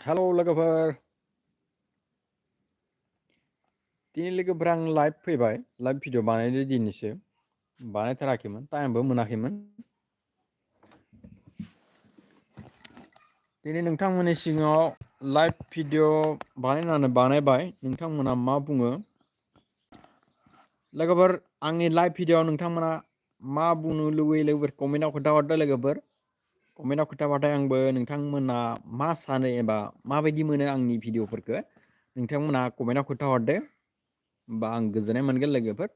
hello लोगोफोर दिनै लोगोफोर आं लाइभ फैबाय लाइभ भिडिअ बानायदो दिनैसो बानायथाराखैमोन टाइमबो मोनाखैमोन दिनै नोंथांमोननि सिगाङाव लाइभ भिडिअ बानायबाय नोंथांमोना मा बुङो लोगोफोर आंनि लाइभ भिडिअ नोंथांमोना मा बुंनो लुबैयो लोगोफोर कमेन्टआव खोन्थाहरदो लोगोफोर कमेन्टआव खोन्थाबाथाय आंबो नोंथांमोना मा सानो एबा माबायदि मोनो आंनि भिडिअफोरखौ नोंथांमोना कमेन्टआव खोन्थाहरदो होमबा आं गोजोननाय मोनगोन लोगोफोर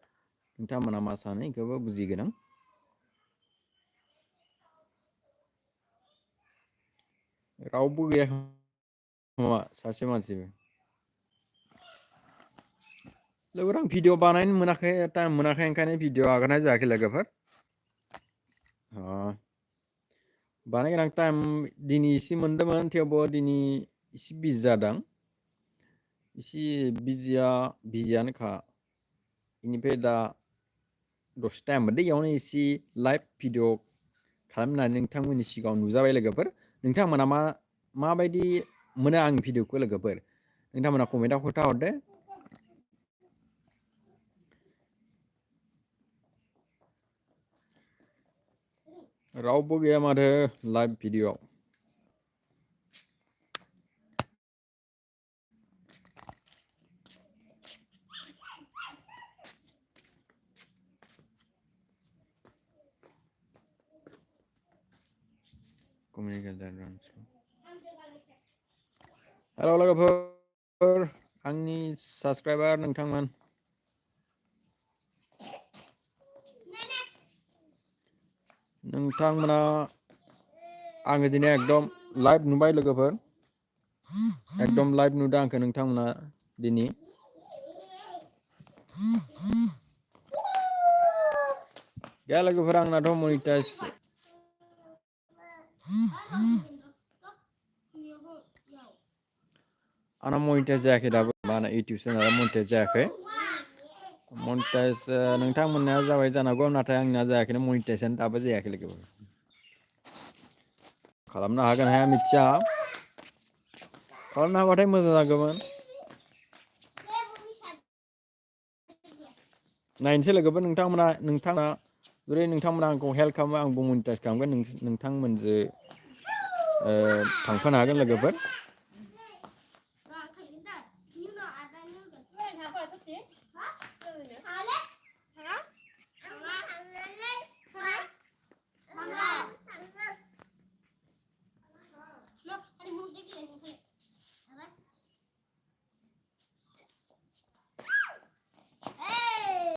नोंथांमोना मा सानो बेखौबो बुजिगोन आं रावबो गैया खोमा सासे मानसिबो लोगोफोर आं भिडिअ बानायनो मोनाखै टाइम मोनाखै ओंखायनो भिडिअ आगारनाय जायाखै लोगोफोर बानायगोन आं टाइम दिनै एसे मोन्दोंमोन थेवबो दिनै एसे बिजि जादों एसे बिजियानोखा बेनिफ्राय दा दसे टाइम मोनदों इयावनो एसे लाइभ भिडिअ खालामनानै नोंथांमोननि सिगाङाव नुजाबाय लोगोफोर नोंथांमोना माबायदि मोनो आं भिडिअखौ लोगोफोर नोंथांमोना कमेन्टआव खोन्थाहरदो रावबो गैया माथो लाइभ भिडिअ हेलौ लोगोफोर आंनि साबसक्राइबार नोंथांमोन नोंथांमोना आङो दिनै एकदम लाइभ नुबाय लोगोफोर एकदम लाइभ नुदों आंखौ नोंथांमोना दिनै गैया लोगोफोर आंनाथ' मनिटाइज आंना मनिटाइज जायाखै दाबो आंना इउटुब चेनेला मनिटाइज जायाखै मनिटाइज नोंथांमोनना जाबाय जानांगौ नाथाय आंना जायाखैनो मनिटाइजआनो दाबो जायाखै लोगोफोर खालामनो हागोन हाया मिथिया खालामनो हाबाथाय मोजां जागौमोन नायनोसै लोगोफोर नोंथांमोना जुदि नोंथांमोना आंखौ हेल्प खालामो आंबो मनिटाइज खालामगोन नोंथांमोनजों थांफानो हागोन लोगोफोर